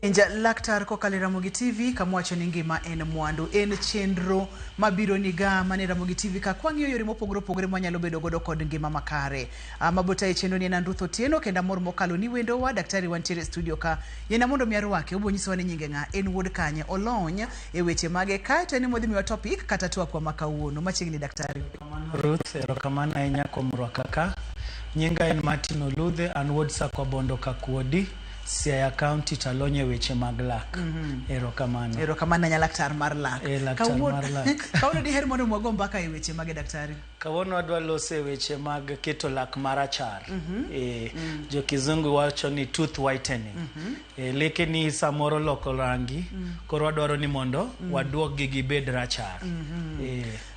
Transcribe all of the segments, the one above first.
Penja laktar kokalo e Ramogi TV kama wacho ni ngima en mwandu. En chenro mabiro niga mana e Ramogi TV ka kwang'iyo yore mopogore opogore mwanyalo bedo godo kod ngima makare. Mabotayi e chenro ni en an Ruth Otieno kendo amor mokalo ni wendowa daktari wantiere e studio ka. Yiena mondo mi arwake, obo nyisowa ni nyinge ng'a, en wuod kanye, olony e weche mage kae to en ema odhi miwa topic kata twakwa ma kawuono. Machiegni daktari. Ruth, erokamano ahinya kuom rwaka ka. Nyinga en Martin Oludhe, an wuod Sakwa Bondo Kakuodi, Siaya County talony e weche mag lak. Erokamano. Erokamano ahinya laktar mar lak. Eh, laktar mar lak. Kawuono diher mondo wago mbaka e weche mage daktari? Kawuono wadwa loso e weche mag keto lak marachar. Jo kizungu wacho ni tooth whitening. Leke ni samoro loko rangi, koro wadwaro ni mondo waduok gi gibed rachar.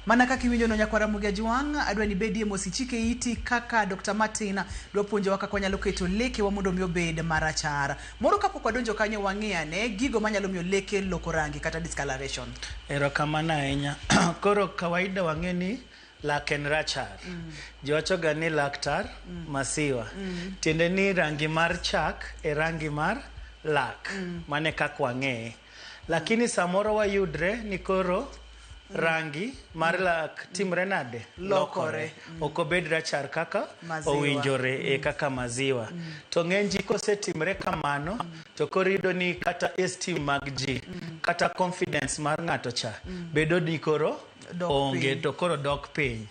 Mana kaka iwinjo no nyakwara Ramogi Ajwang', adwa ni bedie mos ichike iti kaka Dr. Martin dwa puonjowa kaka wanyalo keto lekewa mondo mi obed marachar. Moro kapok wadonjo kanyo wang'i ane gigo manyalo miyo leke loko rangi kata discoloration. Erokamano ahinya. Koro kawaida wang'e ni lak en rachar. Ji wacho ga ni laktar masiwa. Tiende ni rangi mar chak e rangi mar lak. Mano e kaka wang'eye. Lakini samoro wayudre ni koro rangi mar lak timre nade? Lokore. Ok obed rachar kaka Maziwa. owinjore e kaka maziwa. To ng'eny ji kosetimre kamano to koro iyudo ni kata esteem mag ji kata confidence mar ng'ato cha bedo ni koro Dok onge piny. to koro dok piny.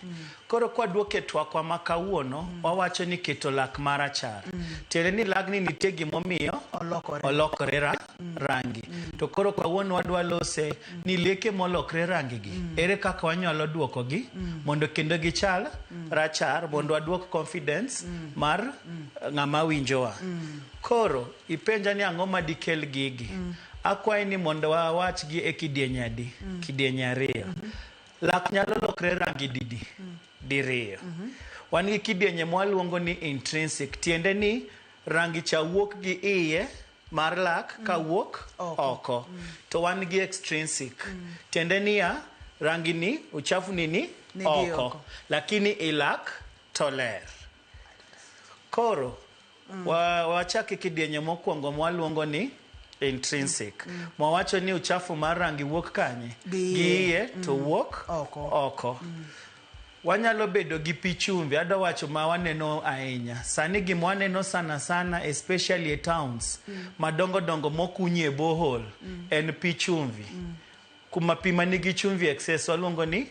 Koro kwaduoko e twakwa ma kawuono wawacho ni keto lak marachar. Tiende ni lagni nitie gimomiyo Olokore. olokore rangi. To koro kawuono wadwa lose ni leke molokre rangi gi ere kaka wanyalo duoko gi mondo kendo gichal rachar mondo waduok confidence mar ng'ama winjowa. Koro ipenja ni ang'o madikel gigi. Akwayi ni mondo wawach gi e kidienje adi? Kidienje ariyo. Lak nyalo lokre rangi didi? Diriyo. Wan gi kidienje mwaluongo ni intrinsic, tiende ni rangi cha wuok gi iye mar lak kawuok Oko. oko. To wan gi extrinsic, tiende niya, rangi ni, uchafu ni ni Nigi oko, oko. lakini i lak to ler. Koro wachak e kidienje mokwongo mwaluongo ni intrinsic. Mwawacho ni uchafu mar rangi wuok kanye? Gi Gi iye to wuok Oko. oko. Wanyalo bedo gi pi chumbi, adwa wacho ma waneno ahinya. Sani gima waneno sana sana especially e towns madongo dongo mokunyie borehole en pi chumvi. Kuma pi manigi chumvi excess waluongo ni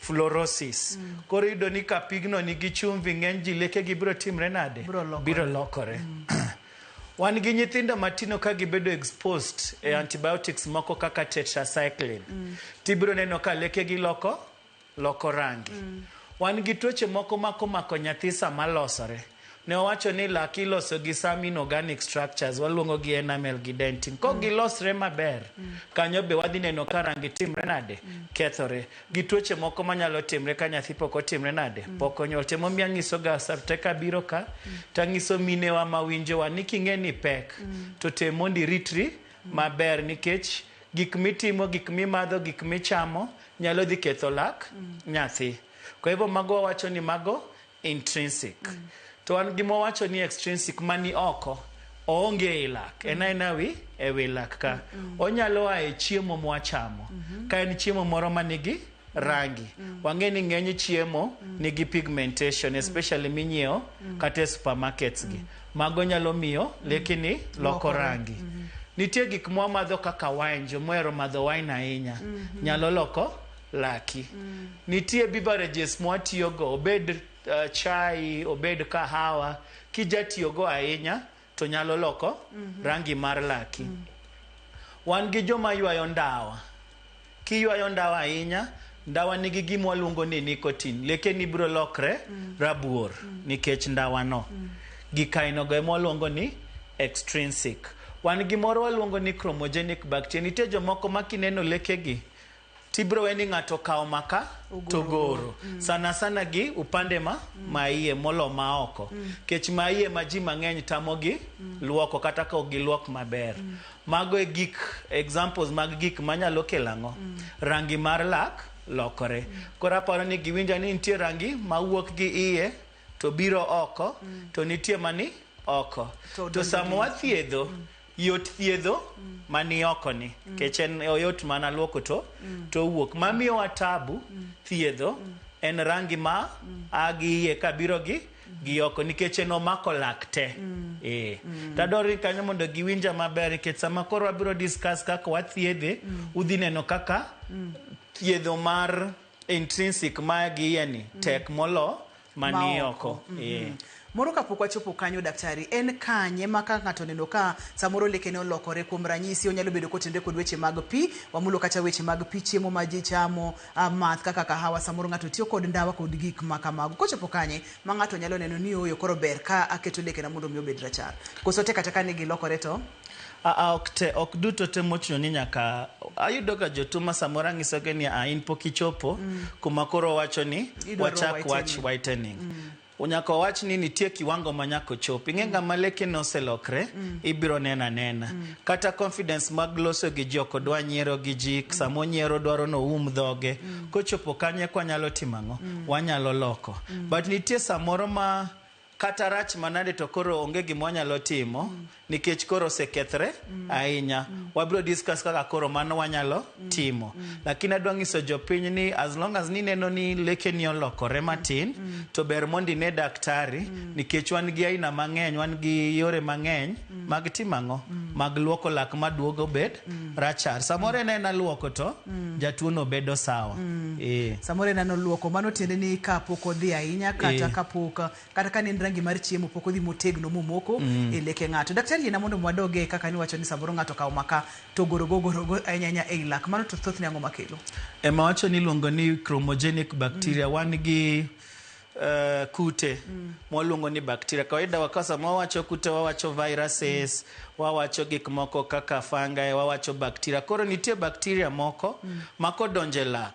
fluorosis. Koro iyudo ni ka pigno nigi chumvi ng'eny ji lekegi biro timre nade? Biro lokore. Biro lokore. Wan gi nyithindo matino ka gibedo exposed e antibiotics moko kaka tetracycline. Tibiro neno ka lekegi loko rangi. Wan gi tuoche moko makomako nyathi sama losore. Ne wawacho ni lak iloso gi some inorganic structures, waluongo gi enamel gi dentin. Kok gilosre maber, kanyo be wadhi neno ka rangi timre nade? Kethore. Gi tuoche moko manyalo timre ka nyathi pok otimre nade? Pok onyuol. Emomiyo anyiso ga te kabiro ka, tanyiso minewa mawinjowa ni king'e ni pek, to tem mondo iritri maber nikech gik mitimo, gik mimadho, gik michamo nyalo dhi ketho lak nyathi. Kwa hivyo mago wawacho ni mago intrinsic. To wan gima wawacho ni extrinsic mani oko oonge e lak en aena wi e wi lak ka. Onyalo a e chiemo mwachamo. Ka en chiemo moro manigi rangi. Wang'e ni ng'eny chiemo nigi pigmentation especially minyiewo kata e supermarkets gi. Mago nyalo miyo lekeni loko rangi. Nitie gik mwamadho kaka wine, jomohero madho wine ahinya nyalo loko laki. Nitie beverages mwatiyogo, obed chai, obed kahawa, kijatiyogo ahinya to nyalo loko rangi mar laki. Wan gi joma ywayo ndawa. Kiywayo ndawa ahinya, ndawa nigi gima waluongo ni nicotine. Lekeni biro lokre rabuor nikech ndawa no. Gik ainago ema waluongo ni extrinsic. Wan gi moro waluongo ni chromogenic bacteria. Nitie jomoko ma kineno lekegi, tibiro we ni ng'ato okawo maka to goro. Sana sana gi upande ma maiye molo ma oko. Kech maiye ma ji mang'eny tamogi luoko kata ka ok giluok maber. Mago e gik examples mag gik manyalo kelo ang'o? Rangi mar lak lokore. Koro aparo ni giwinjo ni nitie rangi mawuok gi iye to biro oko to nitie mani oko. To To sama wathiedho Yot thiedho mani oko ni nikech en oyot mana luoko to to owuok. Mamiyowa tabu thiedho en rangi ma a gi iye kabiro gi gi oko nikech en omako lak te. Eh. Tadwaro ni kanyo mondo giwinja maber nikech sama koro wabiro discuss kaka wathiedhe, udhi neno kaka thiedho mar intrinsic ma gi iye ni tek molo mani oko. Eh. Moro kapok wachopo kanyo daktari, en kanye ma ka ng'ato oneno ka samoro lekene olokore kuom ranyisi onyalo bedo kotenore kod weche mag pi, wamulo kata weche mag pi, chiemo ma ji chamo, math kaka kahawa, samoro ng'ato tiyo kod ndawa kod gik ma kamago. Kochopo kanye ma ng'ato nyalo neno ni ooyo koro ber ka aketo lekena mondo mi obed rachar. Koso te kata ka ne gilokore to? Ok te, ok duto te mochuno ni nyaka ayudo ga jotuo ma samoro ang'isogi ni a in pok ichopo kuma koro wacho ni wachak wach whitening. Nyaka wawach ni nitie kiwango ma nyaka ochop. Ing'e ng'ama lekene oselokre, ibiro neno anena. Kata confidence mag loso gi ji ok odwa nyiero gi ji, sama onyiero dwaro ni oum dhoge. Kochopo kanyo eka wanyalo timo ang'o? Wanyalo loko. But nitie samoro ma kata rach manade to koro onge gima wanyalo timo nikech koro osekethre ahinya. Wabiro discuss kaka koro mano wanyalo timo. Lakini adwa nyiso jopiny ni as long as nineno ni lekeni olokore matin, to ber mondo ine daktari nikech wan gi aina mang'eny, wan gi yore mang'eny mag timo ang'o? Mag luoko lak maduogo bed rachar. Samoro en ena luoko to jatuo no bedo sawa. Eh. Samoro en ena luoko, mano tiende ni kapok odhi ahinya kata kapok kata ka ne en rangi mar chiemo pok odhi motegno momoko e leke ng'ato. Daktari yiena mondo wadoge kaka niwacho ni samoro ng'ato okawo maka to gorogo gorogo ahinya ahinya ei lak. Mano to thothne ang'o makelo? Ema wacho ni iluongo ni chromogenic bacteria. Wan gi kute mwaluongo ni bacteria. Kawaida waka sama wawacho kute wawacho viruses, wawacho gik moko kaka fungi, wawacho bacteria. Koro nitie bacteria moko ma kodonjo e lak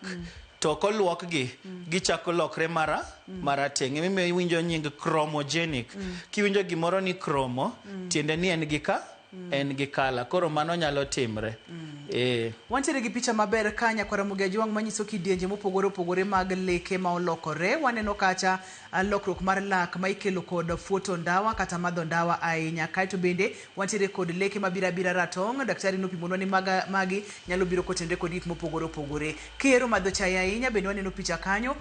to koluokgi gichako lokre mara marateng'. Emomiyo iwinjo nying chromogenic. Kiwinjo gimoro ni chromo, tiende ni en gi ka en gi kala. Koro mano nyalo timre. Eh. Wantiere gi picha maber ka nyakwar Ramogi Ajwang' manyiso kidienje mopogore opogore mag leke ma olokore. Waneno kacha lokruok mar lak ma ikelo kod fuoto ndawa kata madho ndawa ahinya. Kaeto bende wantiere kod leke mabiro abira ratong'. Daktari nopimonwa ni magi nyalo biro kotenore kod gik mopogore opogore. Kihero madho chai ahinya bende waneno picha kanyo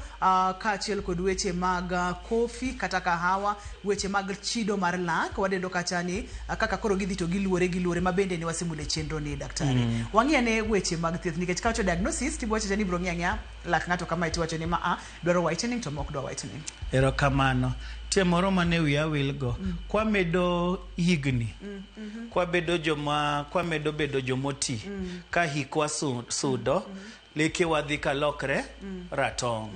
kaachiel kod weche mag kofi kata kahawa, weche mag chido mar lak. Waneno kacha ni kaka koro gidhi to giluore giluore ma bende ne wasemulo e chenro ni daktari. Wang'i ane weche mag thieth nikech kawacho diagnosis tibo wacho ni ibiro ng'i ang'iya lak ng'ato kamae tiwacho ni ma a dwaro whitening to mok dwa whitening. Erokamano. Nitie moro mane wiya wilgo. Kwamedo higni, kwabedo joma kwamedo bedo jomoti, ka hikwa sudo, lekewa dhi ka lokre ratong'.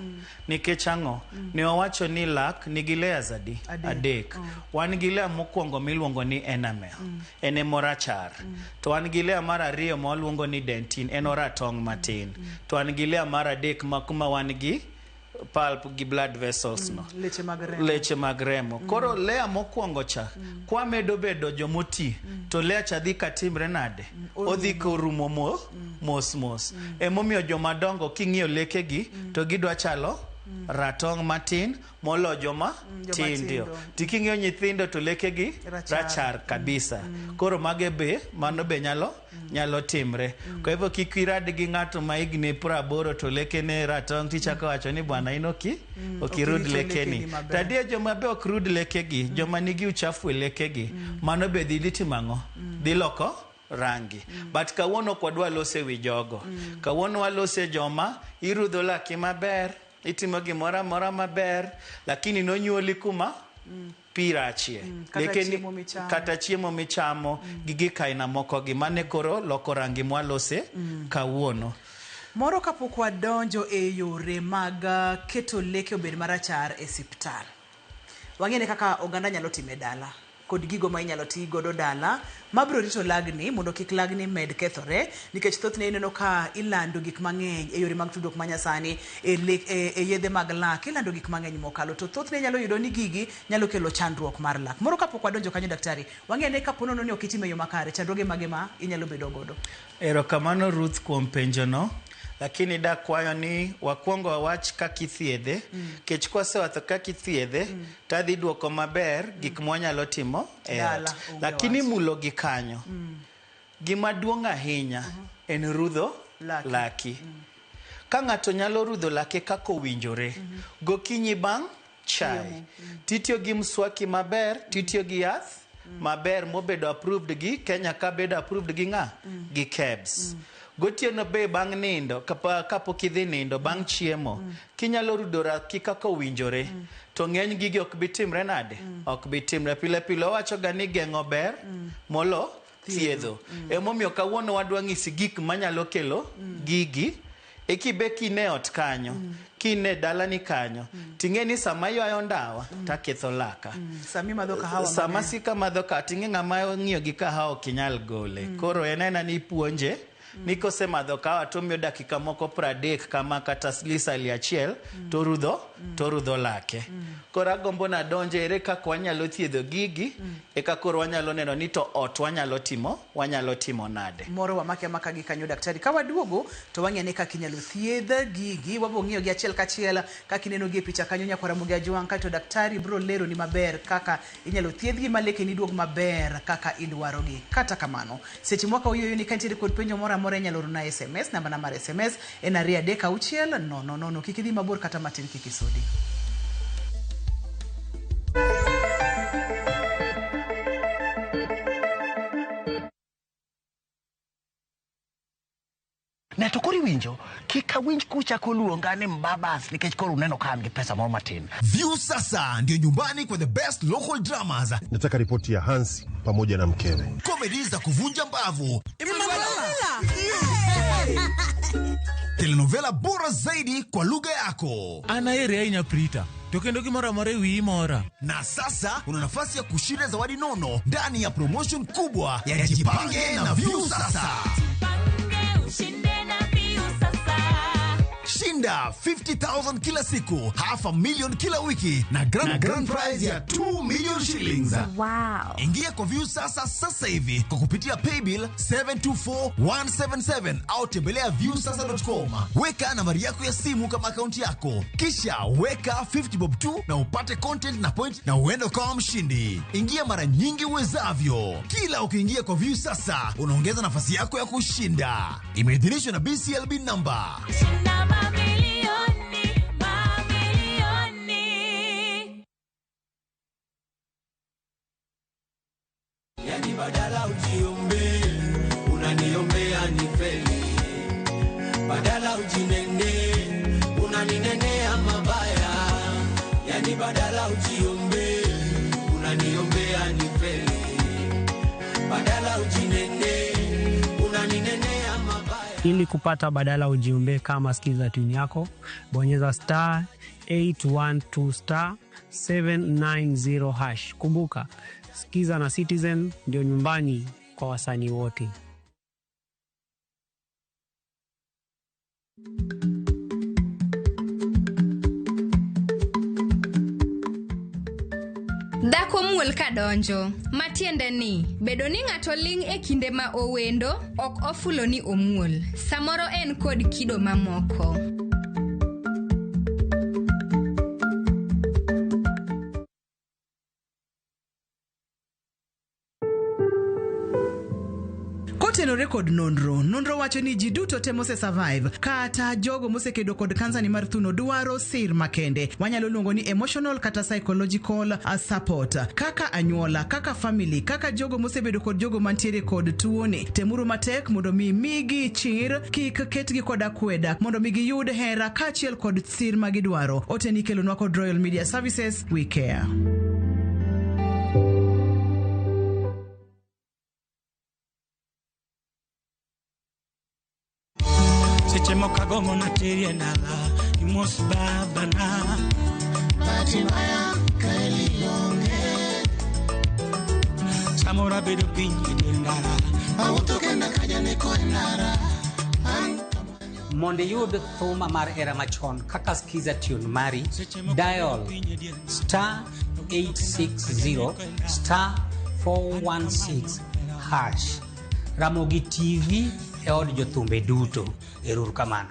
Nikech ang'o? Ne wawacho ni lak nigi layers adi? Adek. Wan gi layer mokwongo miluongo ni enamel. En emorachar. To wan gi layer mar ariyo ma waluongo ni dentin, en oratong' matin. To wan gi layer mar adek ma kuma wan gi pulp gi blood vessels no. Leche mag remo. Leche mag remo. Koro layer mokwongo cha, kwamedo bedo jomoti, to layer cha dhi ka timre nade? Odhi korumo mos mos. Emomiyo jomadongo king'iyo lekegi, to gidwa chalo ratong' matin molo joma tindo. To king'iyo nyithindo to lekegi rachar kabisa. Koro mage be, mano be nyalo timre. Kwa hivyo kik irad gi ng'ato ma higni 80 to lekene ratong' tichako wacho ni bwana in okirud lekeni. To adier joma be ok rud lekegi, joma nigi uchafu e lekegi, mano be dhi timo ang'o? Dhi loko rangi. But kawuono ok wadwa loso e wi jogo. Kawuono walose joma irudho laki maber, itimo gimoro amora maber, lakini nonyuoli kuma pi rachie. Kata chiemo michamo, gi gik aina moko gi mane koro loko rangi mwalose kawuono. Moro kapok wadonjo e yore mag keto leke obed marachar e siptal. Wang'e kaka oganda nyalo time dala kod gigo ma inyalo ti godo dala mabiro rito lagni mondo kik lagni med kethore nikech thothne ineno ka ilando gik mang'eny e yore mag tudruok manyasani e yedhe mag lak ilando gik mang'eny mokalo to thothne inyalo yudo ni gigi nyalo kelo chandruok mar lak. Moro kapok wadonjo kanyo daktari, wang'e ni kapo nono ni ok itime e yo makare, chandruoge mage ma inyalo bedo godo? Erokamano Ruth kuom penjono. Lakini dakwayo ni wakwongo wawach kaka ithiedhe, kech kwasewacho kaka ithiedhe, tadhi duoko maber gik mwanyalo timo e Dala, ot. onge Lakini wach. mulo gi kanyo, gima duong' ahinya en rudho Laki. laki. Ka ng'ato nyalo rudho lake kaka owinjore, gokinyi bang' chai, titiyo gi mswaki maber, titiyo gi yath maber mobedo approved gi Kenya ka bedo approved gi ng'a? Gi KEBS. Gotieno be bang' nindo, kapok idhi nindo, bang' chiemo, kinyalo rudo laki kaka owinjore, to ng'eny gigi ok bi timre nade? Ok bi timre. Pile pile owacho ga ni geng'o ber molo thiedho. Emomiyo kawuono wadwa ng'isi gik manyalo kelo gigi. Ekibe kine ot kanyo, kine dalani kanyo, ting'e ni sama iywayo ndawa, taketho laka. Sami madho kahawa Sama mang'eny. sika madho kahawa, ting'e ng'ama ong'iyo gi kahawa ok inyal gole. Koro en aena ni ipuonje, ni kosemadho kahawa tomiyo dakika moko 30 kama kata lisali achiel, torudho lake. Koro agombo nadonje ere kaka wanyalo thiedho gigi, eka koro wanyalo neno ni to ot wanyalo timo nade. Moro wamake amaka gi kanyo daktari. Ka waduogo to wang'e ni kaka inyalo thiedh gigi, wabo ng'iyo gi achiel kachiel kaka ineno gi e picha kanyo nyakwara Ramogi Ajwang', kaeto daktari biro lero ni maber kaka inyalo thiedhgi ma lekeni duog maber kaka idwarogi. Kata kamano, seche mwaka oyueyo ni ka nitiere kod penjo moro amora inyalo orona SMS, namba na mar SMS en 236 0 0. Kik idhi mabor kata matin, kik isudi. Ne to koro iwinjo, kik awinj kuchako luonga ni mbabas nikech koro uneno ka an gi pesa moro matin. Viusasa ndio nyumbani kwa the best local dramas. Nataka ripoti ya Hansi pamoja na mkewe. Comedy za kuvunja mbavu. Telenovela bora zaidi kwa lugha yako. An aheri ahinya Prita, to kendo gimoro amora e wiyi mora. Na sasa una nafasi ya kushinda zawadi nono ndani ya promotion kubwa ya Jipange na Viusasa. Shinda 50,000 kila siku, half a million kila wiki na grand prize ya 2 million shillings. Wow. Ingia kwa Viusasa sasa hivi kwa kupitia paybill 724177 au tembelea viusasa.com. Weka nambari yako ya simu kama akaunti yako, kisha weka 50 bob tu na upate content na point na uende ukawa mshindi. Ingia mara nyingi uwezavyo. Kila ukiingia kwa Viusasa unaongeza nafasi yako ya kushinda. Imeidhinishwa na BCLB number. Shinda mamilioni, mamilioni. Yani badala ujiombe, unaniombea nifeli. Badala ujinene, unaninenea mabaya. Yani badala ujiombe, unaniombea nifeli. Badala ujinene, unaninenea mabaya. Ili kupata badala ujiombe kama skiza tune yako, bonyeza star 812 star 790 hash. Kumbuka, Skiza na Citizen ndio nyumbani kwa wasanii wote. Dhako muol kadonjo, matiende ni bedo ni ng'ato ling' e kinde ma owendo ok ofulo ni omuol. Samoro en kod kido mamoko. Kotenore kod nonro, nonro wacho ni ji duto te mose survive kata jogo mosekedo kod kansa ni mar thuno dwaro sir makende. Wanyalo luongo ni emotional kata psychological support. Kaka anyuola, kaka family, kaka jogo mosebedo kod jogo mantiere kod tuoni. Temuru matek mondo mi migi chir, kik ketgi kod akweda, mondo mi giyud hera kaachiel kod sir magidwaro. Ote ni ikelonwa kod Royal Media Services, we care. Seche moko agombo nateri e dala, imos babana. Bahati mbaya kaeli onge. Samoro abedo piny e dier ndara, awuotho kenda ka janeko e ndara. Mondo iyud thuma mar era machon kaka Skiza tune mari, dial star 860 star 416 hash. Ramogi TV e od jothumbe duto. Ero kamano.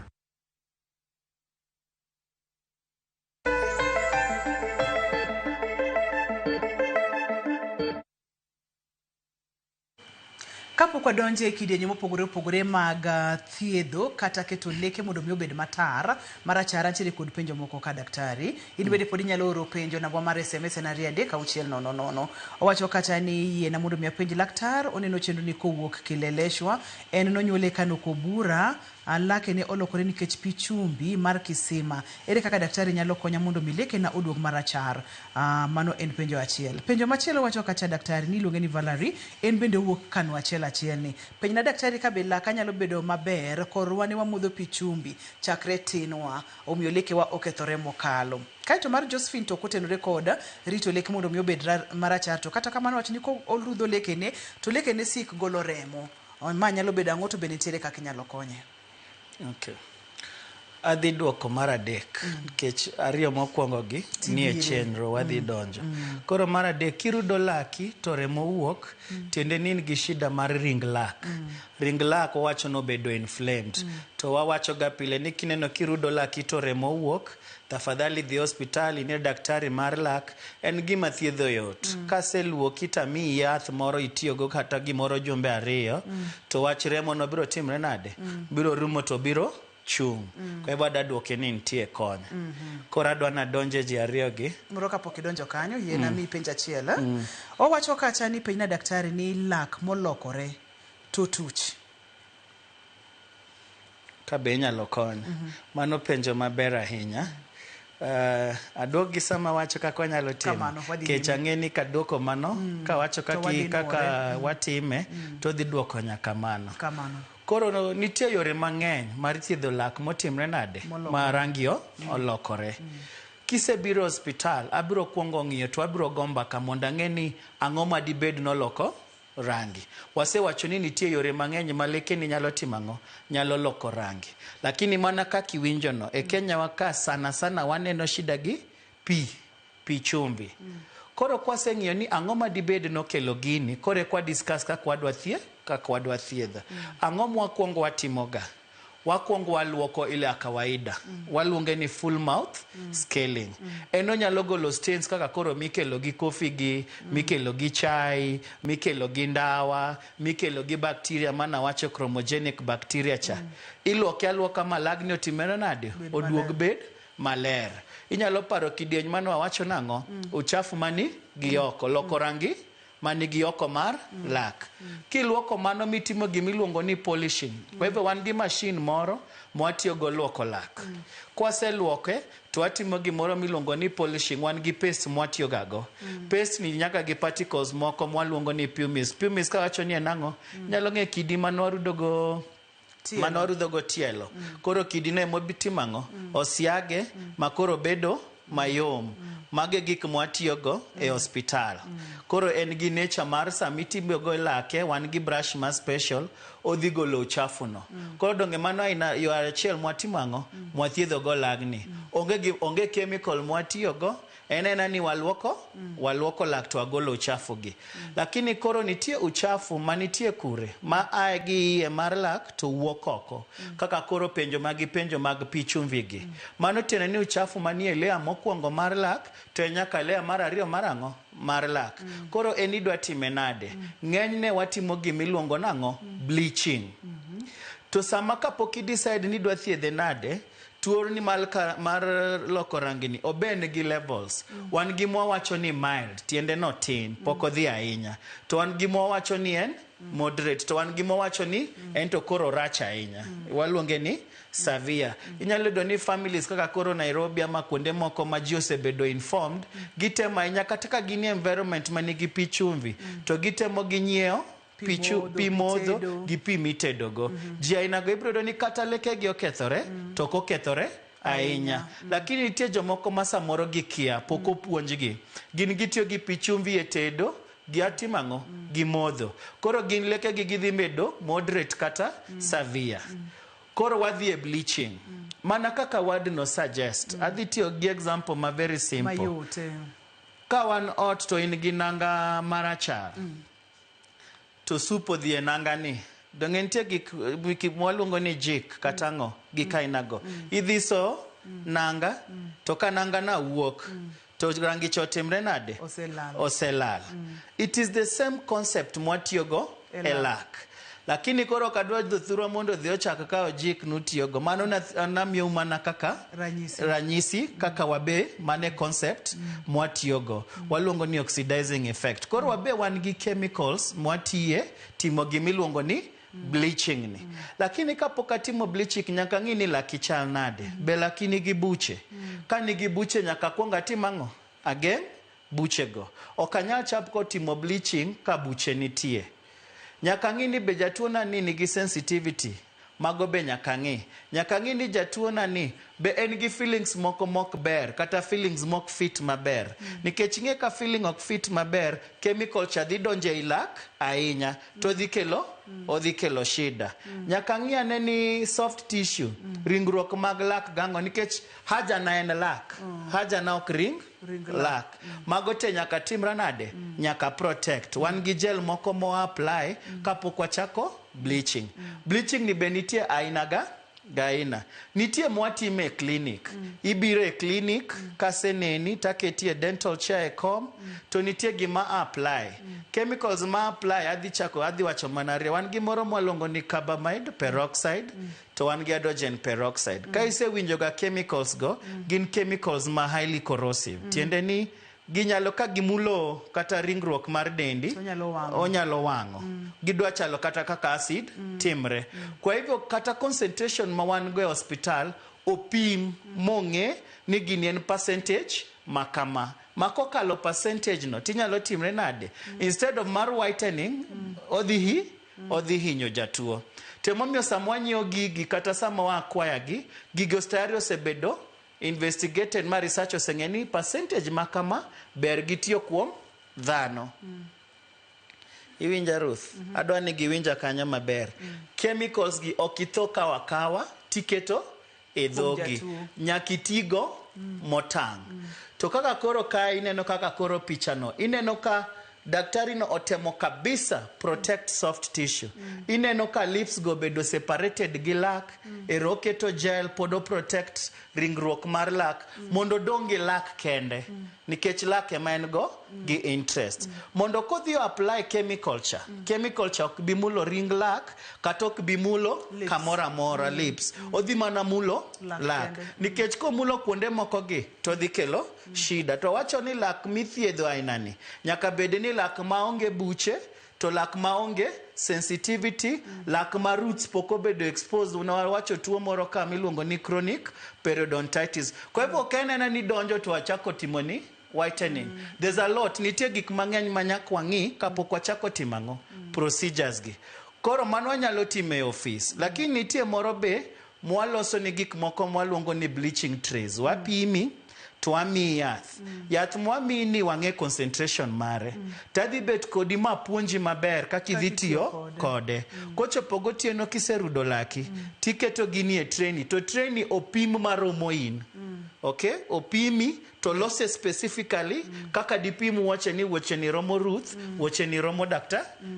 Kapok wadonjo e kidienje mopogore opogore mag thiedho kata keto leke mondo mi obed matar, marachar antiere kod penjo moko ka daktari. In bende pod inyalo oro penjo namba mar SMS en 23600. Owacho kacha ni yiena mondo mi apenj laktar, oneno chenro ni kowuok Kileleshwa, en nonyuole Kano Kobura, lake ne olokore nikech pi chumbi mar kisima. Ere kaka daktari nyalo konya mondo mi lekena oduog marachar? Mano en penjo achiel. Penjo machielo wacho kacha daktari ni iluonge ni Valerie, en bende owuok Kano achiel achiel ni. Penjna daktari ka be laka nyalo bedo maber korwa ne wamodho pi chumbi chakre tinwa, omiyo lekewa okethore mokalo. Kaeto mar Josephine to ok otenore kod rito leke mondo mi obed marachar, to kata kamano wacho ni koludho lekene to lekene sik golo remo. Ma nyalo bedo ang'o to be nitiere kaka inyalo konye? Okay. Adhi duoko mar adek nikech ariyo mokwongo gi nie chenro wadhi donjo. Koro mar adek kirudo laki to remo wuok tiende ni in gi shida mar ring lak. Ring lak wawacho nobedo inflamed. To wawacho ga pile ni kineno kirudo laki to remo wuok, tafadhali dhi osiptal ine daktari mar lak. En gima thiedho yot. Kaseluoki tamiyi yath moro itiyogo kata gimoro jumbe ariyo, to wach remo no biro timre nade? Biro rumo to biro chung'. Kwa hivyo adwa duoke ni nitie kony. Koro adwa nadonje ji ariyo gi. Moro kapok idonjo kanyo, yiena mi penj achiel. Owacho kacha ni penjna daktari ni lak molokore to tuch. Ka be inyalo kony. Mano penjo maber ahinya. Aduok gi sama wacho kaka wanyalo timo. Kech ang'e ni kaduoko mano, kawacho kaka watime, to dhi duoko nyaka mano. Koro nitie yore mang'eny mar thiedho lak motimre nade? Ma rangi olokore. Kisebiro osiptal, abiro kuongo ng'iyo to abiro go mbaka mondo ang'e ni ang'o ma dibed noloko rangi. Wasewacho ni nitie yore mang'eny ma lekeni nyalo timo ang'o? Nyalo loko rangi. Lakini mana kaka iwinjo no, e Kenya wa ka sana sana waneno shida gi pi chumbi. Koro kwaseng'iyo ni ang'o ma dibed nokelo gini, koro eka wa discuss kaka wadwa kaka wadwa thiedho. Ang'o mwakwongo watimoga? Wakwongo waluoko ile ya kawaida. Waluonge ni full mouth scaling. En onyalo golo stains kaka koro mikelo gi coffee gi, mikelo gi chai, mikelo gi ndawa, mikelo gi bacteria mana wacho chromogenic bacteria cha. Iluoke aluoka ma lagni otimore nade? Oduog bed maler. Inyalo paro kidieny mane wawacho nang'o? Uchafu mani gi oko, loko rangi mani gi oko mar lak. Kiluoko mano mitimo gimiluongo ni polishing. Kwa hivyo wan gi machine moro mwatiyogo luoko lak. Kwaseluoke to watimo gimoro miluongo ni polishing. Wan gi paste mwatiyogago. Paste ni nyaka gi particles moko mwaluongo ni pumice. Pumice kawacho ni en ang'o? Nyalo ng'e kidi manwarudogo manwarudhogo tielo. Koro kidi no emobitimo ang'o? Osiage ma koro bedo mayom. Mago e gik mwatiyogo e osiptal. Koro en gi nature mar sama itimogo lake, wan gi brush ma special, odhi golo uchafu no. Koro donge mano aina yo achiel mwatimo ang'o? Mwathiedhogo lagni. Onge chemical mwatiyogo, en ena ni waluoko lak to wagolo uchafu gi. Lakini koro nitie uchafu manitie kure ma ae gi iye mar lak to wuok oko. Kaka koro penjo magi penjo mag pi chumbi gi. Mano tiende ni uchafu manie layer mokwongo mar lak to en nyaka layer mar ariyo mar ang'o? Mar lak. Koro en idwa time nade? Ng'enyne watimo gimiluongo nang'o? Bleaching. To sama kapok i decide ni idwa thiedhe nade, tuo ni mar loko rangi ni oben gi levels. Wan gi mwawacho ni mild, tiende no tin, pok odhi ahinya. To wan gi mwawacho ni en moderate, to wan gi mwawacho ni en to koro rach ahinya. Waluonge ni severe. Inyalo yudo ni families kaka koro Nairobi ama kuonde moko ma ji osebedo informed, gitemo ahinya kata ka gin e environment manigi pi chumvi, to gitemo ginyiewo pi modho gi pi mitedogo. Ji ainago ibiro yudo ni kata lekegi okethore, to ok okethore ahinya. Lakini nitie jomoko ma samoro gikia, pok opuonjgi. Gin gitiyo gi pi chumvi e tedo, gi atimo ang'o? Gi modho. Koro gin lekegi gidhi bedo moderate kata severe. Koro wadhi e bleaching. Mana kaka word no suggest. Adhi tiyo gi example ma very simple. Mayot. Ka wan ot to in gi nanga marachar. To sup odhi e nanga ni. Donge nitie gik mwaluongo ni jik kata ang'o? Gik ainago. Idhi so nanga, to ka nanga na wuok, to rangi cha otimre nade? Oselal. Oselal. It is the same concept mwatiyogo e lak. Lakini koro ok adwa jothurwa mondo odhi ochak kawo jik nutiyogo. Mano namiyou mana kaka Ranyisi. ranyisi kaka wabe mane concept mwatiyogo. Waluongo ni oxidizing effect. Koro wabe wan gi chemicals mwatiye timo gimiluongo ni bleaching ni. Lakini kapok atimo bleaching nyaka ng'i ni laki chal nade. Be laki nigi buche? Ka nigi buche nyaka kuong atim ang'o? Ageng' buchego. Ok anyal chako timo bleaching ka buche nitie. Nyaka ng'i ni be jatuo na ni nigi sensitivity. Mago be nyaka ng'i. Nyaka ng'i ni jatuo na ni be en gi feelings moko mok ber kata feelings mok fit maber. Nikech ing'e ka feeling ok fit maber, chemical cha dhi donjo ei lak ahinya to odhi kelo odhi kelo shida. Nyaka ng'i ane ni soft tissue, ringruok mag lak gang'o nikech haja na en lak. Haja na ok ring Ring lak. Mago te nyaka timra nade? Nyaka protect. Wan gi gel moko mo apply kapok wachako bleaching. Bleaching ni be nitie aina ga aina. Nitie mwatime e clinic. Ibiro e clinic, kaseneni taketi e dental chair e kom, to nitie gima apply. Chemicals ma apply adhi chako adhi wacho mana ariyo. Wan gi moro mwaluongo ni carbamide peroxide, to wan gi hydrogen peroxide. Ka isewinjo ga chemicals go, gin chemicals ma highly corrosive. Tiende ni ginyalo ka gimulo kata ringruok mar dendi, Onyalo wang'o. onyalo wang'o. Gidwa chalo kata kaka acid timre. Kwa hivyo kata concentration ma wan go e hospital opim mong'e ni gini en percentage makama. Ma kokalo percentage no tinyalo timre nade? Instead of mar whitening, odhi hinyo jatuo. Temomiyo sama wanyiewo gigi kata sama wa acquire gi, gigo tayari osebedo investigated ma research oseng'e ni percentage ma kama ber gitiyo kuom dhano. Iwinja Ruth? Adwa ni giwinja kanyo maber. Chemicals gi ok itho kawo akawa tiketo e dhogi. Jatuo. Nyaka itigo motang'. To kaka koro kae ineno kaka koro picha no, ineno ka daktari no otemo kabisa protect soft tissue. Ineno ka lips go bedo separated gi lak, ero oketo gel pod o protect ringruok mar lak mondo odong' gi lak kende. Nikech lak ema en go gi interest. Mondo kodhi o apply chemical cha, chemical cha ok bi mulo ring lak kata ok bi mulo Lips. kamoro amora lips. Odhi mana mulo Lak lak. kende. Nikech komulo kuonde moko gi to dhi kelo shida. To wacho ni lak mithiedho aina ni nyaka bed ni lak maonge buche to lak maonge sensitivity, lak ma roots pok obedo exposed. Wacho tuo moro ka miluongo ni chronic periodontitis. Kwa hivyo ok en ena ni donjo to wachako timo ni whitening. There's a lot, nitie gik mang'eny ma nyaka wang'i kapok wachako timo ang'o? Procedures gi. Koro mano wanyalo timo e ofis. Lakini nitie moro be mwaloso ni gik moko mwaluongo ni bleaching trays. Wapimi to wamiyi yath. Yath mwamiyi ni wang'e concentration mare. Tadhi bet kodi mapuonji maber kaka idhi tiyo kode. Kochopo gotieno kiserudo laki, tiketo gini e tray ni, to tray ni opim maromo in. Okay? Opimi to lose specifically kaka dipim wuoche ni wuoche ni romo Ruth, wuoche ni romo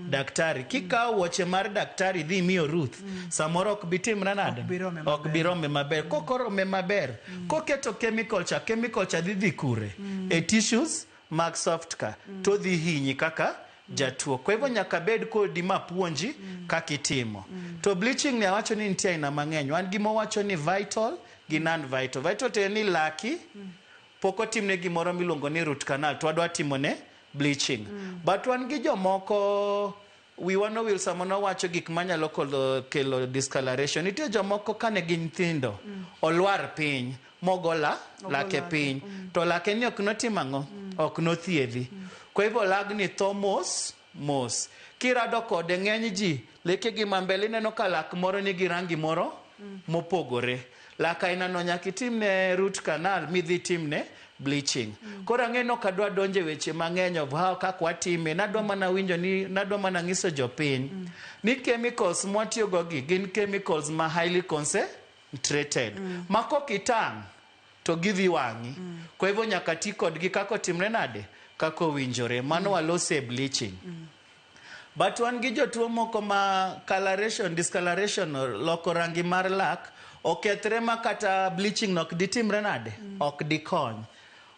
daktari. Kikawo wuoche mar daktari idhi imiyo Ruth, samoro ok bi timre nade? Ok bi rome Ok bi rome maber. Kokorome maber, koketo chemical cha, chemical cha dhi dhi kure? E tissues mag soft ka, to dhi hinyi kaka jatuo. Kwa hivyo nyaka bed kodi mapuonji kaka itimo. To bleaching ni awacho ni nitie aina mang'eny. Wan gi mowacho ni vital gi non vital. Vital tiende ni laki pok otimne gimoro miluongo ni root canal to wadwa timone bleaching. But wan gi jomoko wiwa nowil sama nowacho gik manyalo kelo discoloration. Nitie jomoko kane gin nyithindo olwar piny mogo lake piny to lake ni ok notimo ang'o? Ok nothiedhi. Kwa hivyo lagni tho mos mos. Kirado kode ng'eny ji lekegi ma mbele ineno ka lak moro nigi rangi moro mopogore. Lak aina no nyaka itimne root canal midhi timne bleaching. Koro ang'e ni ok adwa donjo e weche mang'eny of how kaka watime. Nadwa mana winjo ni nadwa mana nyiso jopiny ni chemicals mwatiyogo gi gin chemicals ma highly concentrated. Ma kok itang' to gidhi wang'i. Kwa hivyo nyaka ti kodgi kaka otimre nade? Kaka owinjore. Mano walose e bleaching. But wan gi jotuo moko ma coloration, discoloration loko rangi mar lak okethre ma kata bleaching no ok ditimre nade? Ok dikony.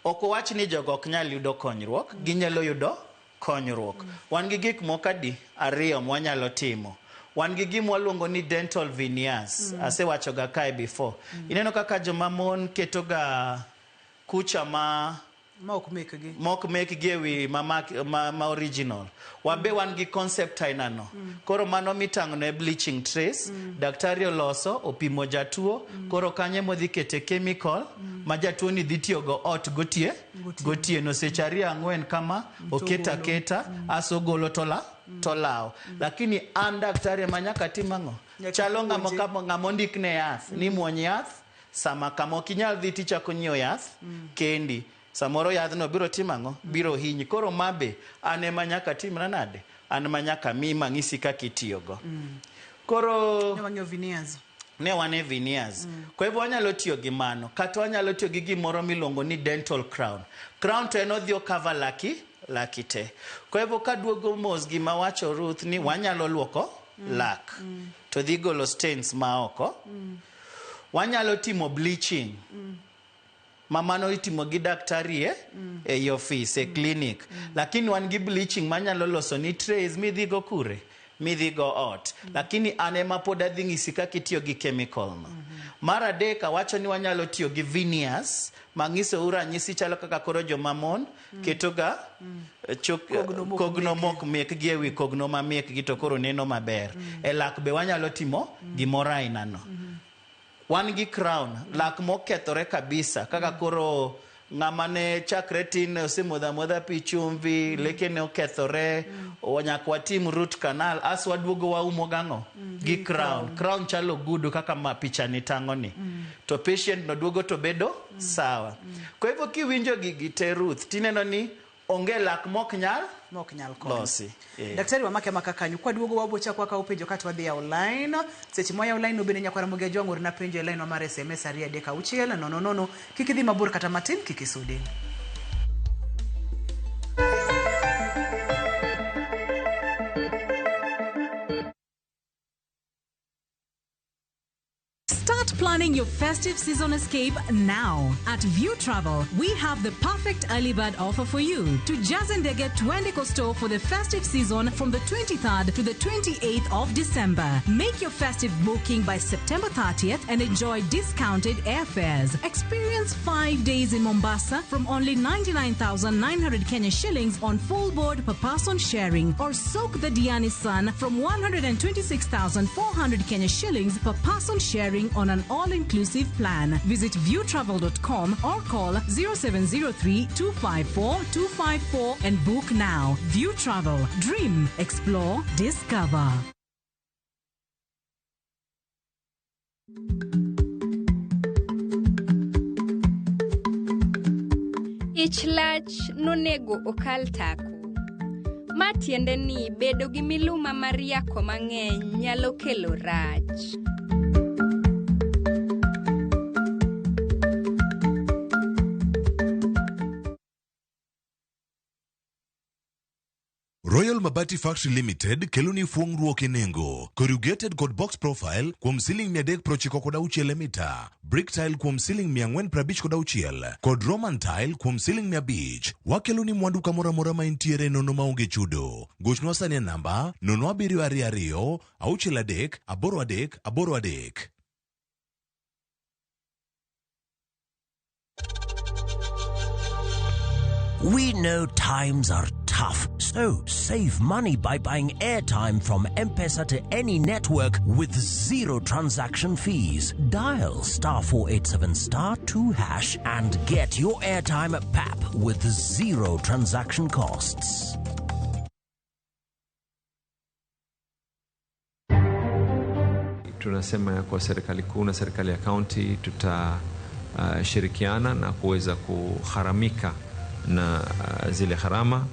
Ok owach ni jogo ok nyal yudo konyruok, ginyalo yudo konyruok. Wan gi gik moko adi? Ariyo mwanyalo timo. Wan gi gima waluongo ni dental veneers. Asewacho ga kae before. Ineno kaka joma mon keto ga kucha ma ma ok mekgi. Mok mekgi ewi ma original. Wabe wan gi concept aina no. Koro mano mitang'o e bleaching trays. Daktari oloso, opimo jatuo, koro kanyo modhi kete chemical ma jatuo ni dhi tiyogo ot gotieno seche 2 4 kama oketo aketa aso golo tola tolawo. Lakini an daktari ema nyaka tim ang'o? Chalo ng'ama ng'ama ondikne yath ni muony yath sama kama ok inyal dhi tichako nyiewo yath kendi. Samoro yadhno biro timo ang'o? Biro hinyi. Koro mabe an ema nyaka timra nade? An ema nyaka miyi mang'isi kaka itiyogo. Koro Ne wang'iyo veneers. Ne wan e veneers. Kwa hivyo wanyalo tiyo gi mano kata wanyalo tiyo gi gimoro miluongo ni dental crown. Crown to en odhi cover laki te. Kwa hivyo kaduogo mos gima wacho Ruth ni wanyalo luoko lak to dhi golo stains ma oko. Wanyalo timo bleaching. Ma mano itimo gi daktari e office e clinic. Lakini wan gi bleaching manyalo loso ni trays midhigo kure midhigo ot. Lakini an ema pod adhi ng'isi kaka itiyo gi chemical no. Mar adek awacho ni wanyalo tiyo gi veneers mang'isou ranyisi chalo kaka koro joma mon keto ga chok kogno mok mekgi ewi kogno ma mekgi to koro neno maber. E lak be wanyalo timo gimoro aina no. Wan gi crown lak mokethore kabisa kaka koro ng'ama ne chakre tin osemodho amodha pi chumvi lekene okethore nyaka watim root canal as waduogo waumo gang'o gi crown. Crown chalo gudu kaka ma picha ni tang'o ni to patient no duogo to bedo sawa. Kwa hivyo kiwinjo gigi te Ruth tineno ni onge lak mok nyal mok nyal konyo. Losi. Daktari wamake amaka kanyo kwaduogo wabo chako wakawo penjo kato wadhi yawo line seche mwayawo line no bende nyakwa Ramogi Ajwang' orna penjo e line wa mar SMS 236 00. Kik idhi mabor kata matin, kik isudi. Start planning your festive season escape now. At View Travel, we have the perfect early bird offer for you. To Jazendege Twende store for the festive season from the 23rd to the 28th of December. Make your festive booking by September 30th and enjoy discounted airfares. Experience 5 days in Mombasa from only 99,900 Kenya shillings on full board per person sharing, or soak the Diani sun from 126,400 Kenya shillings per person sharing on an all-inclusive plan. Visit viewtravel.com or call 0703 254 254 and book now. View Travel. Dream, explore, discover. Ich lach nonego okal tako. Ma tiende ni bedo gi miluma mar yako mang'eny nyalo kelo rach. Royal Mabati Factory Limited kelo ni fuong'ruok e nengo. Corrugated kod box profile kuom siling 396 e mita. Brick tile kuom siling 456 kod Roman tile kuom siling 500. Wakelo ni mwandu kamoro amora ma intiere nono maonge chudo. Gochnwa sani e namba 0722 63 83 83. We know times are tough, so save money by buying airtime from M-Pesa to any network with zero transaction fees. Dial star 487 star 2 hash and get your airtime at PAP with zero transaction costs. Tunasema ya kwa serikali kuu na serikali ya kaunti tutashirikiana na kuweza kugharamika na zile gharama,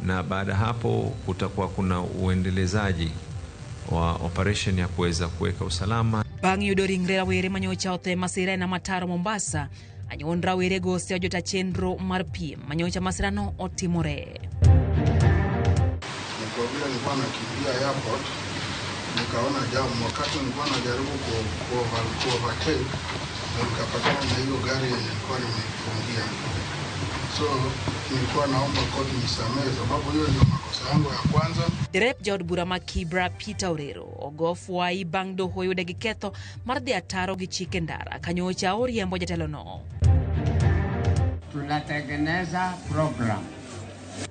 na baada hapo kutakuwa kuna uendelezaji wa operation ya kuweza kuweka usalama. Bang' yudo ringre rawere manyocha otho e masira e nam ataro Mombasa, anyuond rawerego osejota chenro mar piem manyocha masirano otimore. Ni kwa vile nilikuwa nakimbia airport nikaona jam. Wakati nilikuwa najaribu ku overtake na nikapatana na hiyo gari yenye nilikuwa nimeifungia. So nilikuwa naomba koti nisamehe, sababu hiyo ndio makosa yangu ya kwanza. Derep jaod bura ma Kibra Peter Orero ogo fwai bang' doho oyude gi ketho mar dhi ataro gi chike ndara kanyocha oriembo jatelono. Tunatengeneza program,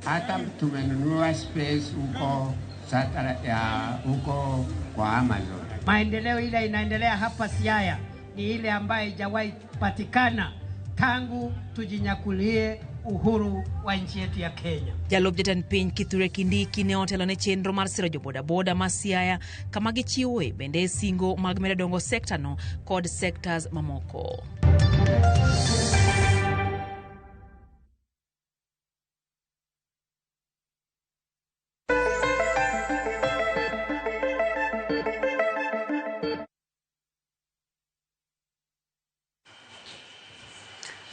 hata tumenunua space huko satellite ya huko kwa Amazon. Maendeleo ile inaendelea hapa Siaya ni ile ambayo haijawahi patikana tangu tujinyakulie uhuru wa nchi yetu ya Kenya. Jalup jatend piny Kithure Kindiki ne otelo ne chenro mar siro jobodaboda ma Siaya kama gichiwoe bende singo mag medo dongo sekta no kod sectors mamoko.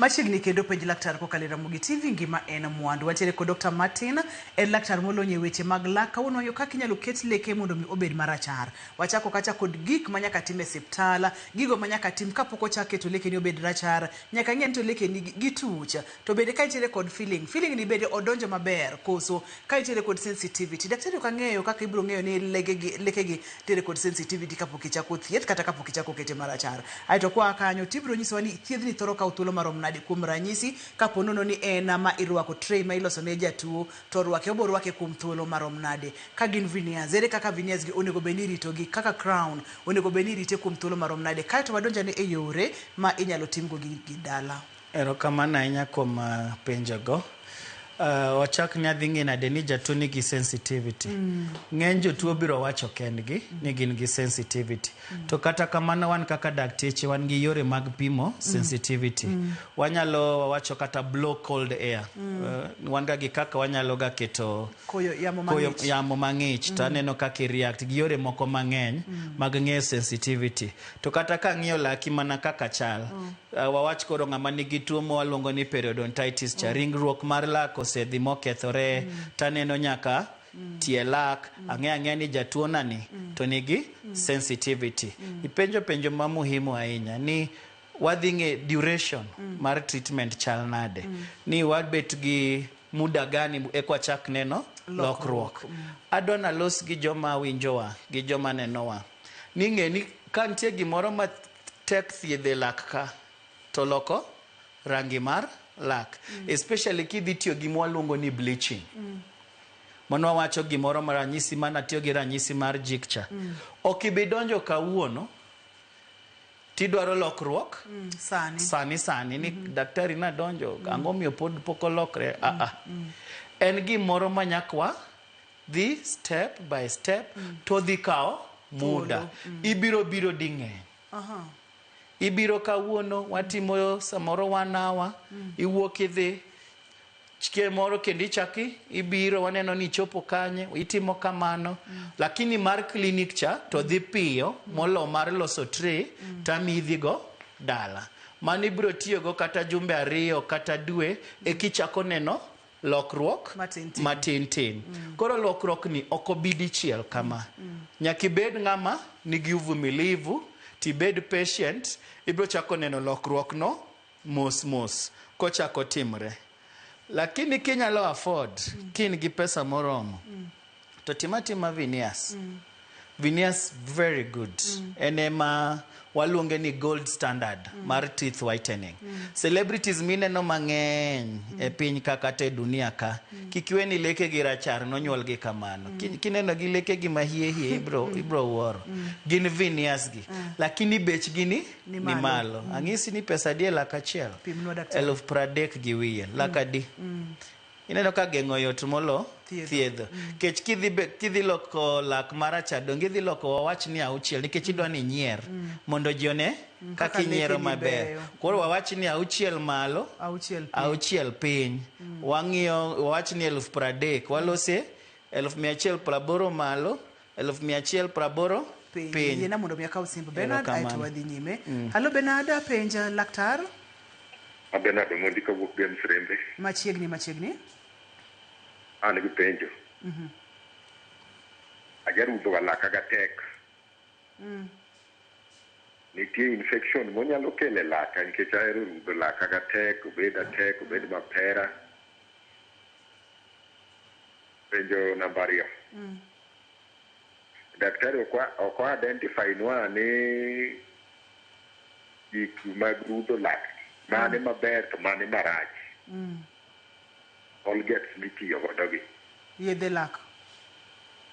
Machiegni kendo penj laktar kokalo e Ramogi TV ngima en mwandu. Wantiere kod Dr. Martin, en laktar molony e weche mag lak. Kawuono wang'iyo kaka inyalo ket leke mondo mi obed marachar. Wachako kacha kod gik manyaka tim e osiptal, gigo manyaka tim kapok ochak keto lekeni obed rachar. Nyaka ng'e ni to lekeni gituch. To bende ka intiere kod feeling, feeling ni bende odonjo maber koso ka intiere kod sensitivity. Daktari ok ang'eyo kaka ibiro ng'eyo ni lekegi nitiere kod sensitivity kapok ichako thieth kata kapok ichako kete marachar. Aeto kwa kanyo tibiro nyisowa ni thiedhni thoro kawo thuolo marom nade kuom ranyisi kapo nono ni en ma irwako tray ma iloso ne jatuo to rwake obo rwake kuom thuolo marom nade ka gin veneers ere kaka veneers gi onego bed ni iritogi kaka crown onego bed ni irite kuom thuolo marom nade kaeto wadonjane e yore ma inyalo timgo gi dala. Erokamano ahinya kuom penjogo. Wachak ni adhi ng'e nade ni jatuo nigi sensitivity. Ng'eny jotuo biro wacho kendgi ni gin gi sensitivity. To kata kamano wan kaka dakteche wan gi yore mag pimo sensitivity. Wanyalo wacho kata blow cold air. Wan ga gi kaka wanyalo ga keto koyo yamo mang'ich. Yamo mang'ich to aneno kaka i react gi yore moko mang'eny mag ng'eyo sensitivity. To kata ka ang'iyo laki mana kaka chal. Wawach koro ng'ama nigi tuo ma waluongo ni periodontitis cha ringruok mar lak osedhi mokethore taneno nyaka tie lak ang'eyo ang'eya ni jatuo nani to nigi sensitivity. Ipenjo penjo ma muhimu ahinya ni wadhi ng'e duration mar treatment chal nade ni wabet gi muda gani eka wachak neno lokruok. Adwa nalos gi joma winjowa gi joma nenowa ni ng'e ni ka nitie gimoro ma tek thiedho e lak ka to loko rangi mar lak especially kidhi tiyo gi mwaluongo ni bleaching. Mano wawacho gimoro ma ranyisi mana tiyo gi ranyisi mar jik cha. Ok ibi donjo kawuono tidwaro lokruok sani sani sani ni daktari nadonjo ang'o miyo pod pok olokre. En gimoro ma nyaka dhi step by step to dhi kawo muda. Ibiro biro ding'eny. Ibiro kawuono watimo samoro 1 hour iwuok idhi chieng' moro kendo ichaki ibiro waneno ni ichopo kanye itimo kamano. Lakini mar clinic cha to dhi piyo molo mar loso tray tami idhigo dala. Mano ibiro tiyogo kata jumbe 2 kata dwe ekichako neno lokruok matin tin. Koro lokruok ni ok obi dichiel kama. Nyaka ibed ng'ama nigi uvumilivu tibed patient ibiro chako neno lokruok no mos mos kochako timre. Lakini kinyalo afford kin gi pesa moromo to tima tima veneers. Veneers very good. En ema waluonge ni gold standard mar teeth whitening. Celebrities mineno mang'eny e piny ka kata e dunia ka kik iwe ni lekegi rachar nonyuol gi kamano. Kineno gi lekegi ma hie hie ibro wuoro. Gin veneers gi. Lakini bechgi ni malo. Ang'isi ni pesa adi e lak achiel? 30,000 lak adi? Ineno ka geng'o yot molo thiedho. Kech kidhi loko lak marachar donge idhi loko wawach ni 6 nikech idwa ni inyier mondo ji one kaka inyiero maber. Koro wawach ni 6 malo 6 piny. Wang'iyo wawach ni 30,000 walose 1,180 malo 1,180 piny. Yiena mondo mi akaw simb Bernard aeto wadhi nyime. Hallo Bernard, penja laktar. Bernard Omondi kawuok Games Rembe. Machiegni machiegni. An gi penjo. Ajarudho ga laka ga tek. Nitie infection monyalo kelo e laka nikech ahero rudho laka ka tek, obed atek, obed mapera. Penjo namba ariyo. Daktari ok ok o identify nwa ni gik mag rudho lak mane maber to mane marach. Colgates mitiyo godo gi. Yedhe lak.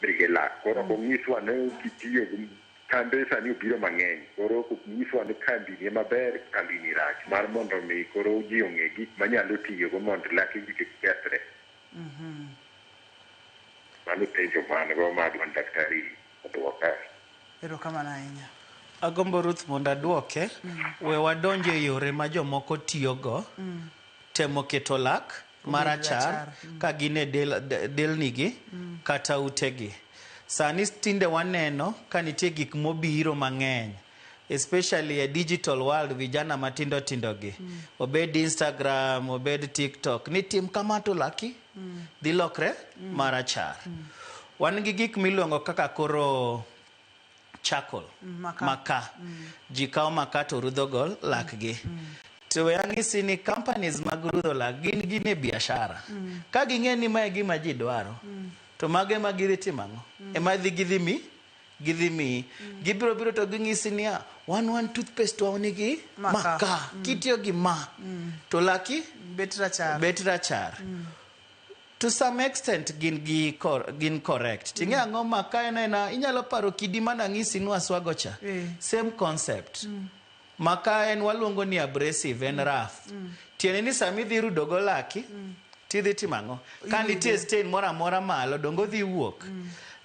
Mege lak. Koro ok onyiswa ni kitiyo gi kambe sani obiro mang'eny. Koro ok onyiswa ni kambi ni ema ber, kambi ni rach. Mar mondo mi koro ji ong'e gik manyalo tiyogo mondo lakegi kik kethre. Mano penjo ma an go ma adwa ni daktari oduoka. Erokamano ahinya. Agombo Ruth mondo aduoke. We wadonj e yore ma jomoko tiyogo temo keto lak marachar ka gin e del, delnigi kata utegi. Sani tinde waneno ka nitie gik mobiro mang'eny especially e digital world vijana matindo tindo gi. Obed Instagram, obed TikTok, ni tim kama to laki dhi lokre marachar. Wan gi gik miluongo kaka koro charcoal, Makaa. makaa. Ji kawo makaa to rudhogo lakgi. To we anyisi ni companies mag rudho lak gin gin e biashara. Ka ging'e ni mae e gima ji dwaro, to mago ema gidhi timo ang'o? Ema dhi gidhi mi gidhi miyi. Gibiro biro to ging'isi niya, wan wan toothpaste wa nigi Makaa. makaa. Kitiyo gi ma to laki Bet rachar. bet rachar. To some extent gin gi cor, gin correct. Ting'e ang'o makaa en aena inyalo paro kidi mane ang'isi ni waswago cha. Same concept. Makaa en waluongo ni abrasive, en rough. Tiende ni sama idhi rudo go laki, tidhi timo ang'o? Ka nitie stain moro amora malo, donge odhi wuok.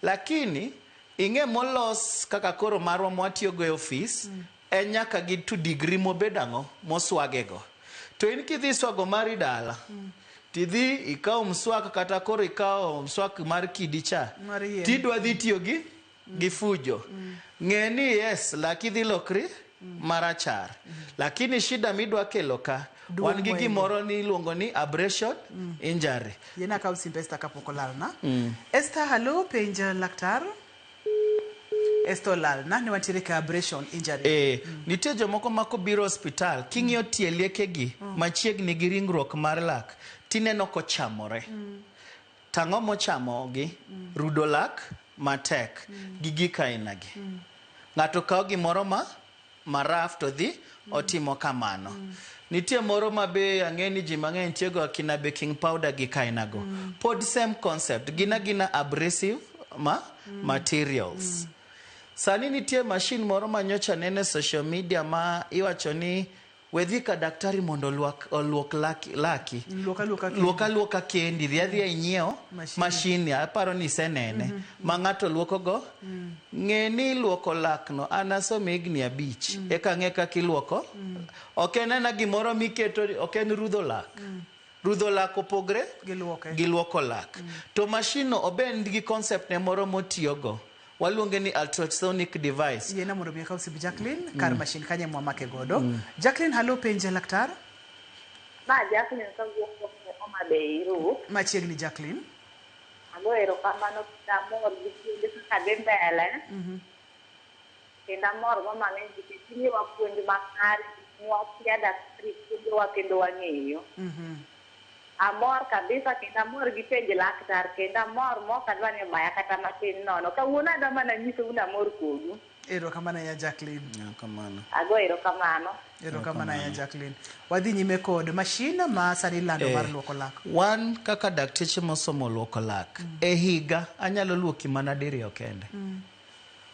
Lakini ing'e molos kaka koro marwa mwatiyogo e ofis, en nyaka gi to degree mobedo ang'o? Moswage go. To in kidhi swago mari dala, tidhi ikawo mswak kata koro ikawo mswak mar kidi cha, Mar yien. tidwa dhi tiyo gi gi fujo. Ng'e ni yes, laki dhi lokri marachar. Lakini shida midwa kelo ka, Duong' wan gi moingo. gimoro ni iluongo ni abrasion injury. Yiena akaw simb Esther kapok olalna. Esther, hallo, penj laktar. Esther olalna, ne wantiere ka abrasion injury. Eh, nitie jomoko ma kobiro osiptal, king'iyo tie liekegi machiegni gi ringruok mar lak, tineno kochamore. Tang'o mochamogi? Rudo lak matek gi gik ainagi. Ng'ato kawo gimoro ma maraf to dhi otimo kamano. Nitie moro ma be ang'e ni ji mang'eny tiyogo akina baking powder gi kainago. Pod same concept, gin agina abrasive ma materials. Sani nitie machine moro ma nyocha nene e social media ma iwacho ni we dhi ka daktari mondo oluok, oluok laki, laki. Luok aluoka kendi. Luok aluoka kendi, dhi adhiya inyiew Machine. machine, aparo ni isenene, ma ng'ato luoko go. Ng'e ni luoko lakno, an asomo higni 5, eka ang'e kaka iluoko. Ok en ena gimoro miketo, ok en rudho lak. Rudho lak opogre Gi luoke. gi luoko lak. To machine no oben gi concept ne moro motiyogo. Waluonge ni ultrasonic device. Yiena mondo mi akaw simb Jacqueline kar machine kanyo ema wamake godo. Jacqueline, hallo, penj laktar. Ma Jacqueline kawuok Homa Bay Ruth. Machiegni Jacqueline. Ago erokamano kendo amor gi puonj kaka dhi mbele. Kendo amor go mang'eny nikech imiyowa puonj makare, gik mwakia daktari puonjowa kendo wang'eyo. Amor kabisa kendo amor gi penj laktar kendo amor mok adwa ni omaya kata matin nono. Kawuono adwa mana nyisou ni amor kodu. Erokamano ahinya Jacqueline. Erokamano. Ago erokamano. Erokamano ahinya Jacqueline. Wadhi nyime kod machine ma sani ilando mar luoko lak. Wan kaka dakteche mosomo luoko lak, e higa anyalo luoki mana diriyo kende.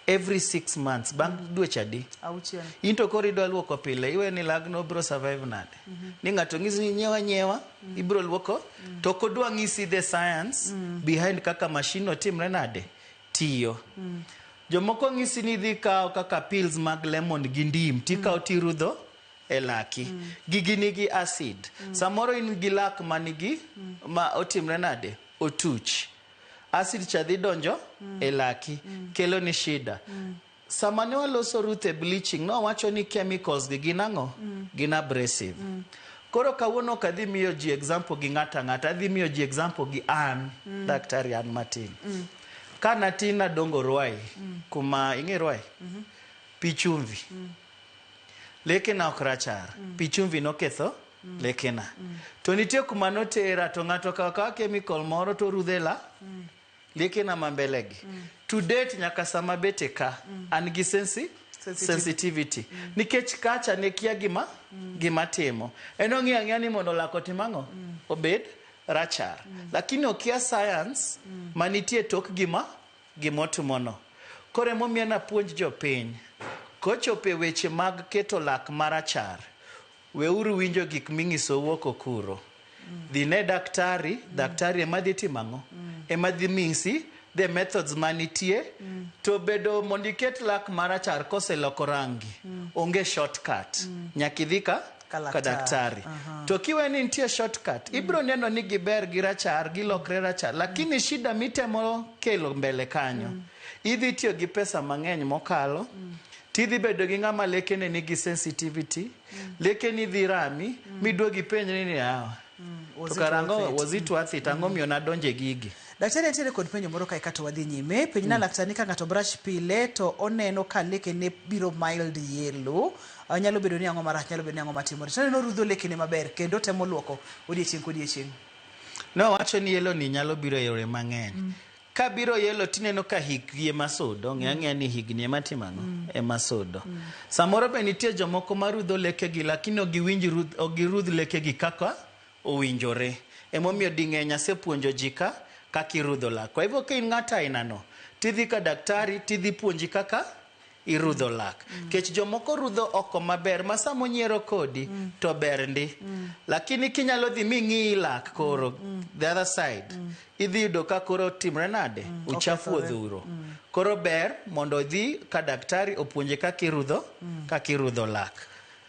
Every 6 months, bang' dweche adi? 6. In to koro idwa luoko pile, iwe ni lagno biro survive nade? Ni ng'ato ng'isi ni nyiewa nyiewa, ibiro luoko, to ok odwa ng'isi the science behind kaka machine no timre nade? Tiyo. Jomoko ng'isi ni idhi kawo kaka pills mag lemon gi ndim, tikawo tirudho e laki. Gigi nigi acid. Samoro in gi lak manigi ma otimre nade? Otuch. Acid cha dhi donjo e laki, kelo ni shida. Sama ne waloso Ruth e bleaching, nowacho ni chemicals gi gin ang'o? Gin abrasive. Koro kawuono ok adhi miyo ji example gi ng'ato ang'ata, adhi miyo ji example gi an, daktari an matin. Ka natin nadongo Ruai, kuma ing'e Ruai? Pi chumvi. Lekena ok rachar. Pi chumvi noketho lekena. To nitie kuma notera to ng'ato okawo akawa chemical moro to orudhe la lekena ma mbele gi. To date nyaka sama abete ka, an gi sensitivity. Nikech kacha ne kia gima timo. En ong'iyo ang'iya ni mondo lak otim ang'o? Obed rachar. Lakini okia science manitie tok gima gimotimono. Koro emomiyo napuonj jopiny, kochopo e weche mag keto lak marachar, weuru winjo gik ming'isou oko kuro. Dhi ne daktari, daktari ema dhi timo ang'o? Ema dhi misi the methods manitie. To bedo mondo iket lak marachar koseloko rangi, onge shortcut. Nyaka idhi ka Ka daktari. To kiwe ni nitie shortcut, ibiro neno ni giber gi rachar, gilokre rachar. Lakini shida mitemo kelo mbele kanyo, idhi tiyo gi pesa mang'eny mokalo, tidhi bedo gi ng'ama lekene nigi sensitivity, lekeni dhi rami, miduog ipenjri ni yawa. Was To it kara worth ang'o, it? was it worth it? Ang'o miyo nadonje gigi? Daktari nitiere kod penjo moro kae kato wadhi nyime. Penj na laktar ni ka ng'ato brush pile to oneno ka lekene biro mild yellow. Nyalo bedo ni ang'o marach, nyalo bedo ni ang'o matimore. To aneno rudho lekene maber kendo temo luoko odiechieng' kodiechieng'. Nowacho ni yellow ni nyalo biro e yore mang'eny. Ka biro yellow tineno ka hikgi ema sudo, ng'e ang'eya ni higni ema timo ang'o? Ema sudo. Samoro be nitie jomoko marudho lekegi lakini ok giwinj rudh, ok girudh lekegi kaka owinjore. Emomiyo ding'eny asepuonjo ji ka kaka irudho lak. Kwa hivyo ka in ng'at aina no, tidhi ka daktari tidhi puonji kaka irudho lak. Kech jomoko rudho oko maber ma sama onyiero kodi to ber ndi. Lakini kinyalo dhi ming'i lak koro the other side, idhi yudo ka koro timre nade? Uchafu Okethore. odhuro. Koro ber mondo odhi ka daktari opuonje kaka irudho lak.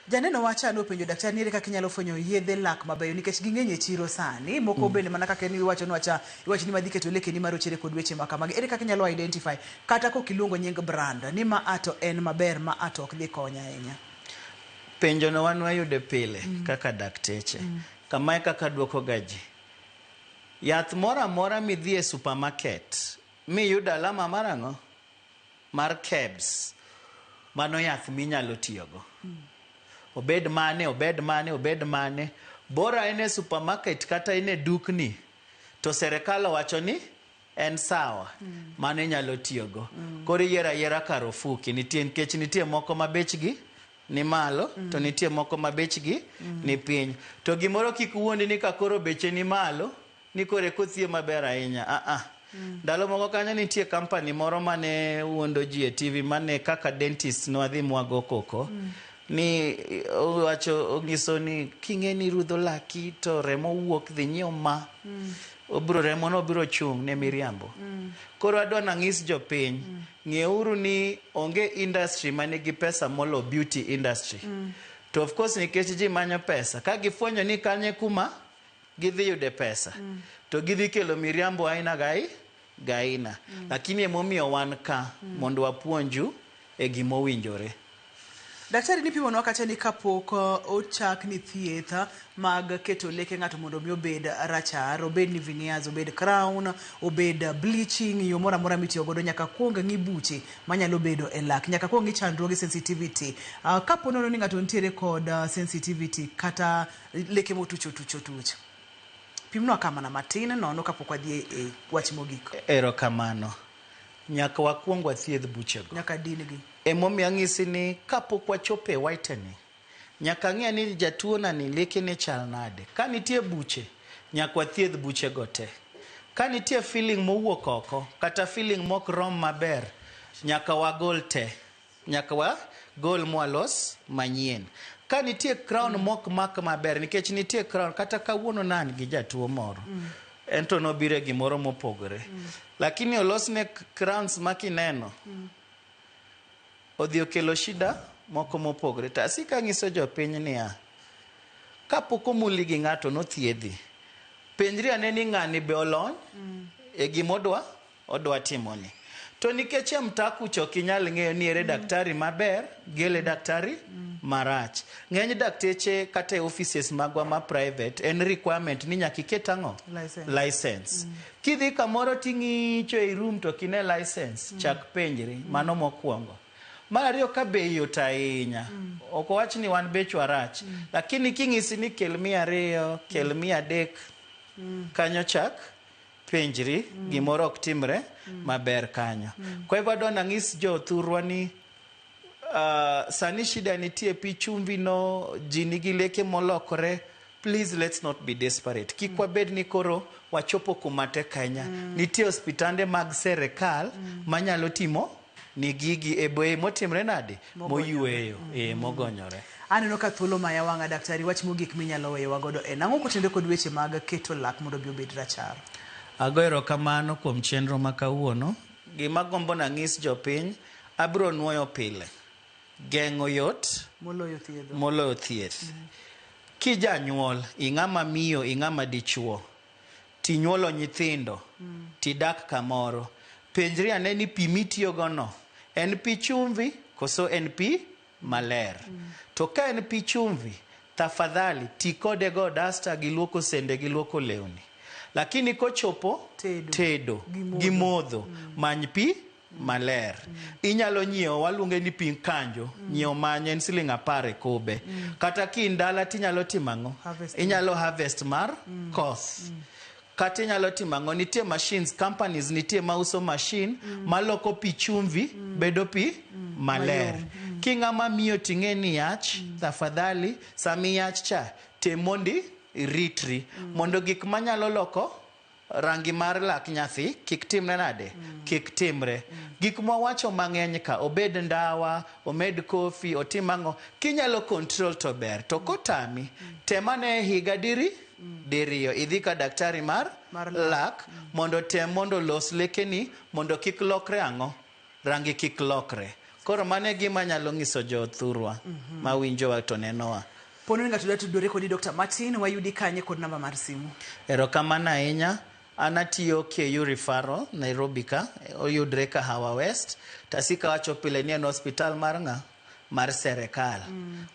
Janeno wacha nopenjo daktari ni ere kaka inyalo fwenyo yedhe lak mabeyo nikech ging'eny e chiro sani. Moko bende mana kaka iwacho ni wacha iwacho ni madhi keto lekeni marochere kod weche ma kamagi. Ere kaka inyalo identify kata kok iluongo nying brand ni ma a to en maber ma a to ok dhi konya ahinya. Penjo no wan wayude pile kaka dakteche. Kamae kaka duoko ga ji. Yath moro amora midhi e supermarket miyudo alama mar ang'o? Mar KEBS. Mano yath minyalo tiyogo. Obed mane, obed mane, obed mane. Bora en e supermarket kata en e dukni to serikal owacho ni en sawa. Mano inyalo tiyogo. Koro iyiero ayiera kar ofuki nitie nikech nitie moko ma bechgi ni malo to nitie moko ma bechgi ni piny. To gimoro kik wuondi ni ka koro beche ni malo ni koro eka othiyo maber ahinya. Ndalo moko kanyo nitie company moro mane wuondo ji e TV mane kaka dentist nwadhi mwago koko. Ni owacho onyiso ni king'e ni irudho laki to remo wuok dhi nyiew ma. Obiro remo no biro chung' ne miriambo. Koro adwa nang'is jopiny, ng'euru ni onge industry manigi pesa molo beauty industry. To of course nikech ji manyo pesa, ka gifwenyo ni kanye kuma gidhi yude pesa, to gidhi kelo miriambo aina gaina. Lakini emomiyo wan ka mondo wapuonju e gimowinjore. Daktari nipimonwa kacha ni kapok ochak ni thieth mag keto leke ng'ato mondo mi obed rachar, obed ni veneers, obed crown, obed bleaching, yo moro amora mitiyo godo nyaka kuong ng'i buche manyalo bedo e lak, nyaka kuong ng'i chandruoge sensitivity. Kapo nono ni ng'ato nitiere kod sensitivity kata leke motuch otuch otuch. Pimnwa ka mana matin nono kapok wadhi e wach mogik. Erokamano. Nyaka wakuong wathiedh buchego. Nyaka din gi. Emomiyo ang'isi ni kapok wachopo e whitening, nyaka ang'e ni jatuo na ni lekene chal nade. Ka nitie buche, nyaka wathiedh buchego te. Ka nitie filling mowuok oko, kata filling mok rom maber, nyaka wagol te. Nyaka wagol mwalos manyien. Ka nitie crown mok mak maber, nikech nitie crown, kata kawuono ne an gi jatuo moro. En to nobiro e gimoro mopogore. Lakini olosne crowns ma kineno, odhi okelo shida moko mopogore. To asiko ang'iso jopiny niya, kapok omuli gi ng'ato nothiedhi, penjri ane ni ng'ani be olony e gimodwa odwa timoni. To nikech e mtaa kucha ok inyal ng'eyo ni ere daktari maber gi ere daktari marach. Ng'eny dakteche kata e offices magwa ma private en requirement ni nyaka iket ang'o? License. License. Kidhi kamoro ting'icho ei room to ok ine license, chak penjri. Mano mokwongo. Mar ariyo ka bei yot ahinya. Ok owach ni wan bechwa rach. Lakini king'isi ni kel 200, kel 300 kanyo chak penjri gimoro ok timre maber kanyo. Kwa hivyo adwa nang'is jothurwa ni sani shida nitie pi chumvi no ji nigi leke molokore please let's not be desperate kik wabed ni koro wachopo kuma tek ahinya nitie osiptande mag serikal manyalo timo ni gigi e bei motimre nade Mogonyore. moyueyo eh mogonyore Aneno ka thuolo maya wang'a daktari wach mogik minyalo weyowa godo en ang'o kotenore kod weche mag keto lak mondo obi obed rachar? Ago erokamano kuom chenro ma kawuono. Gima gombo nang'is jopiny, abiro nuoyo pile. Geng'o yot Moloyo thiedho. moloyo thieth. Kijanyuol, ing'ama miyo, ing'ama dichuo, tinyuolo nyithindo, tidak kamoro, penjri ane ni pi mitiyogo no, en pi chumvi koso en pi maler. To ka en pi chumvi, tafadhali ti kode go dasta gi luoko sende gi luoko lewni. Lakini kochopo Tedo. tedo Gi modho. gi modho, many pi maler. Inyalo nyiewo waluonge ni pi kanjo, nyiewo manye en siling 10 e kobe. Kata ki in dala tinyalo timo ang'o? Harvesting. Inyalo harvest mar koth. Kata inyalo timo ang'o? Nitie machines, companies nitie mauso machine maloko pi chumvi bedo pi maler. King'ama miyo ting'e ni yach, tafadhali sami yach cha tem mondi iritri mondo gik manyalo loko rangi mar lak nyathi kik timre nade kik timre gik mwawacho mang'eny ka obed ndawa omed kofi otim ang'o kinyalo control to ber to kotami temane higa diri diriyo idhi ka daktari mar, Mar lak. lak mondo tem mondo olos lekeni mondo kik lokre ang'o rangi kik lokre koro mano e gima anyalo nyiso jothurwa mawinjowa to nenowa Pono ni ng'ato dwa tudore kodi Dr. Martin, wayudi kanye kod namba mar simu? Erokamano ahinya. An atiyo KU Referral Nairobi ka, oyudre Kahawa West. Tasika wacho pile ni en hospital mar ng'a? Mar serikal.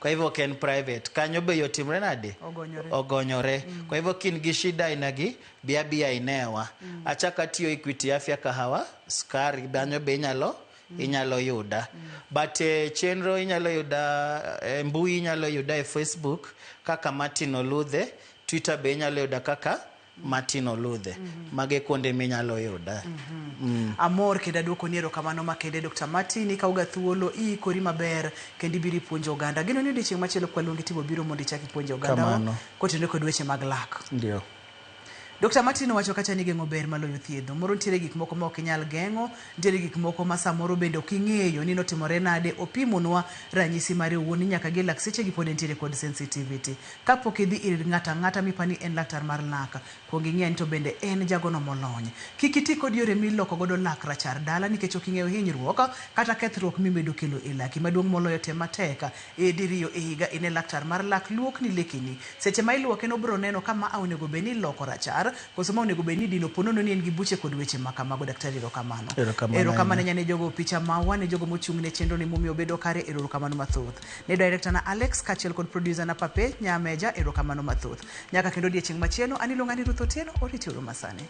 Kwa hivyo ok en private. Kanyo be yotimre nade? Ogonyore. Ogonyore. Kwa hivyo kin gi shida aina gi, bi abiya inewa. Achako atiyo Equity Afya Kahawa, sukari kanyo be inyalo inyalo yuda. But chenro inyalo yuda e mbui inyalo yuda e Facebook kaka Martin Oludhe, Twitter be inyalo yuda kaka Martin Oludhe. Mago e kuonde minyalo yuda. Amor kendo aduoko ni erokamano makende Dr. Martin, ikawoga thuolo, iikori maber kendo ibiro ipuonjo oganda. Geno ni odiochieng' machielo kwaluongi tibo biro mondo ichak ipuonj ogandawa Kamano. kotenore kod weche mag lak. Ndio. Dr. Martin owacho kacha ni geng'o ber maloyo thiedho. Moro nitiere gik moko ma ok inyal geng'o, nitiere gik moko ma samoro bende ok ing'eyo ni notimore nade. Opimonwa ranyisi mare owuon ni nyaka gi lak seche gi pod entiere kod sensitivity. Kapok idhi ir ng'ato ang'ata mipani en laktar mar lak, kuong ing'e ni to bende en jagono molony. Kik iti kod yore miloko godo lak rachar dala nikech ok ing'eyo hinyruok kata kethruok mimedo kelo e laki. Maduong' moloyo tem matek e diriyo e higa ine laktar mar lak luokni lekeni. Seche ma iluoke no biro neno ka ma onego bed ni iloko rachar koso ma onego bed ni idino ponono ni en gi buche kod weche ma kamago. Daktari erokamano. Erokamano Erokamano ahinya. ahinya ne jogo picha mawa, ne jogo mochung' ne chenro ni momiyo obedo kare, erokamano mathoth. Ne director na Alex kaachiel kod producer na Pape Nyameja, erokamano mathoth. Nyaka kendo odiechieng' machielo, an iluonga ni Ruth Otieno, oriti uru masani.